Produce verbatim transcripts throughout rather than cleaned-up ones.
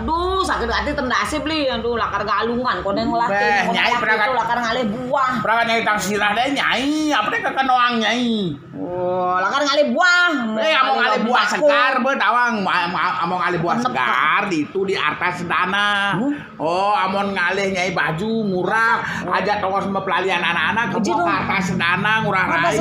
Aduh, sakit hati tendase beli. Aduh, lakar galungan, koneng lah. Beh, nyai perangkat itu lakar ngalih buah. Perangkat nyai tang sirah deh, nyai. Apa deh kakak noang nyai? Oh, lakar ngalih buah. Eh, among ngalih buah segar, be tawang. Among ngalih buah segar, itu di arta sedana. Oh, amon ngalih nyai baju murah, aja tongos mepelalian anak-anak, ke arta sedana ngurah rai.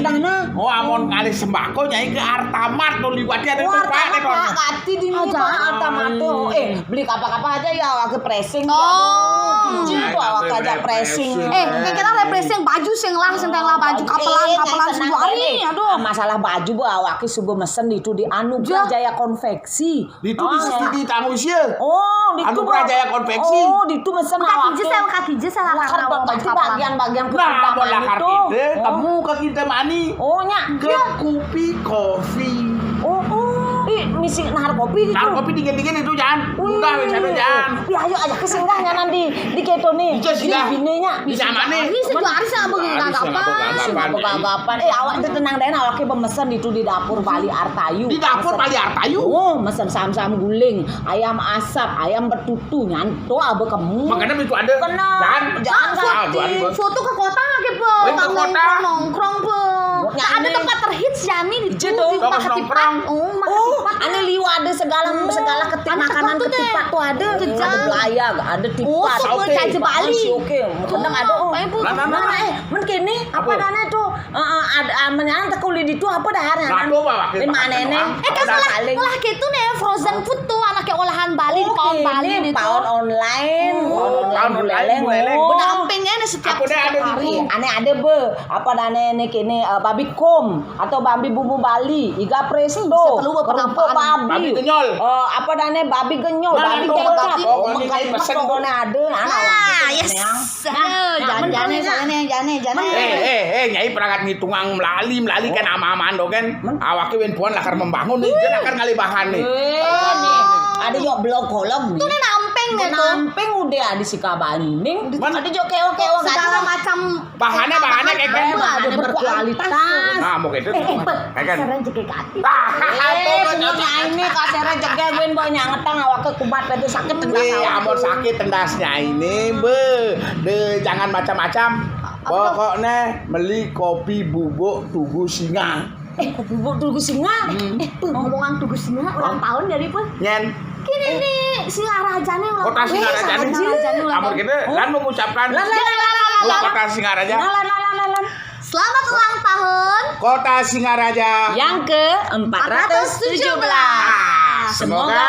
Oh, amon ngalih sembako nyai ke Artamat, tuh liwatnya ada. Oh, tuh, Pak, Artamat, Pak, kati di mana, Pak? Artamat tuh. Eh, beli apa-apa aja ya, awake pressing. Oh. Cincin tuh awake aja pressing. Eh, kayak kita refreshing baju sing lah, sing lah baju kapelan, kapelan sebuah hari. Aduh. Masalah baju, bu, awake subuh mesen itu di Anugrah Jaya Konveksi. Ditu di studi tamu sia. Oh, ditu, Anugrah Jaya Konveksi. Oh, ditu mesen awake. Kaki jesel, kaki jesel. Lakar pasti bagian-bagian. Nah, mau lakar itu, kamu ke kita mani. Oh, nya. Ke kopi, kopi. Oh, oh. Ih, misi nahar kopi itu. Nahar kopi dingin-dingin itu, jangan. Udah, wis ada, jangan. Ya, ayo aja ke singgahnya nanti di keto nih. Bisa singgah. Di binenya. Bisa mana? Ini sih hari sama gagapan. Gagapan. Eh, awak itu tenang deh, awak pemesen itu di dapur Bali Artayu. Di dapur Bali Artayu? Oh, mesen sam-sam guling, ayam asap, ayam betutu, nyanto abe kemu. Makanya itu ada. Kena. Jangan. Jangan. Foto ke kota nggak, Pe? Ke kota. Nongkrong, Pe. Nah, ada tempat terhits ya nih di situ. Tempat ketipak. Oh, ane liu ada segala, segala ketipak, makanan ketipak tuh ada. Ada belayang, ada tipat. Oh, caci Bali. Oke, kadang ada. Oh, eh, men kene apa dane tuh? Heeh, ada, ah, menyan tekuli ditu apa dah? Nah, tuh, Pak, wakil. Di mana nih? Eh, kan salah, salah gitu nih, frozen food tuh, anaknya olahan Bali, di paon Bali nih, paon online, paon online, buleleng. Bedamping ini setiap, setiap hari. Ane ada, be. Apa dane nih kene, eh, babi kom atau babi bumbu Bali, iga presto, kerupuk babi. Babi genyol. Eh, apa dane babi genyol, babi kecap. Oh, pokoknya pesen pokoknya ada. Nah, yes. Jane, jane, jane, jane. Eh, eh, eh, nyai perangkat ngitungang melali, melali kan ama-amaan do kan. Awake wen puan lakar membangun nih, dia lakar ngalih bahan nih. Eh, nih. Ada yo blok kolom nih. Tuh nih namping nih tuh. Namping udah ada si kabaning. Ada jo kewa-kewa segala macam. Bahannya, bahannya kayak gitu. Bahannya berkualitas. Nah, mau kayak gitu. Eh, eh, Pe, kasarnya jegeg ati. Ah, eh, punya ini kasarnya jegeg, gue banyak ngetang awake kumat itu sakit tendas. Wih, amor sakit tendasnya ini, be. De, jangan macam-macam. Pokoknya meli kopi bubuk tugu singa. Eh, kopi bubuk tugu singa. Eh, Pe, ngomongan tugu singa ulang tahun dari, Pe. Nyen. Kini nih, Singaraja nih ulang tahun. Kota Singaraja nih. Amor kita, lan mengucapkan Kota Singaraja. Selamat ulang tahun Kota Singaraja yang ke empat ratus tujuh belas. Semoga